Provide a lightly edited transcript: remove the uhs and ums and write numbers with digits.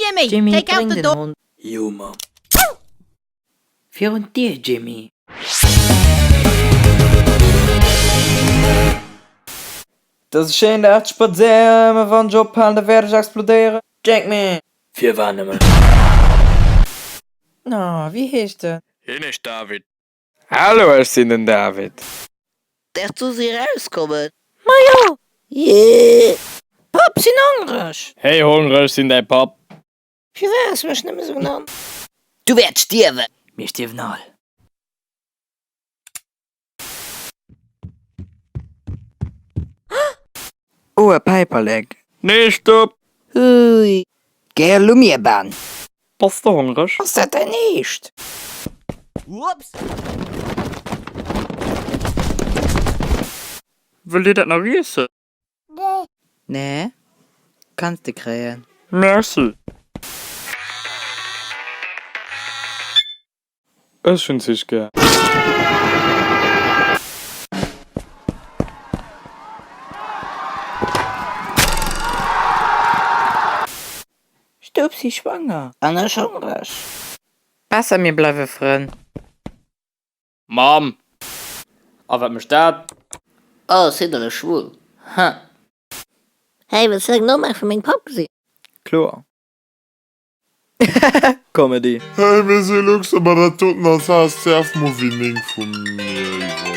Jimmy, Jimmy, take out bréng the den dog. Hond. Jo, Mamm. Virun d'Dier, Jimmy. 't ass e schéinen Dag ze spadséieren, mä wann ech ophalen, da wäert ech explodéieren. Jackman! Firwat nëmmen? Oh, wéi heescht en? Hien heescht David. Hallo, ech sinn den David. Därf d'Susi erauskommen? Majo! Jee! Papp, sinn hongreg! Hey, hongreg, sinn däi Papp. Firwat hues du mech nëmme sou genannt? Du wäerts stierwen! Mir stierwen all. Oh, e Päiperlek! Nee, stopp! Hui! Gär Lumierbahn! Bass de hongreg? Ass dat däin Eescht? Whoops! Wëllt dir dat nach iessen? Nee, kanns de kréien. Merci. Ech hunn Zich gär. Stopp, si schwanger. An ech hongreg. Besser mir bleiwe Frënn. Mamm, A wat mécht dat? Oh, ech sinn erëm schwul. Ha. Hey, wëlls du eng Nomaach vun mengem Papp gesinn? Kloer. Comedy. Hey mir si Luxembourg, dat doten ass HSCF Movie 9 vu mir iwwer.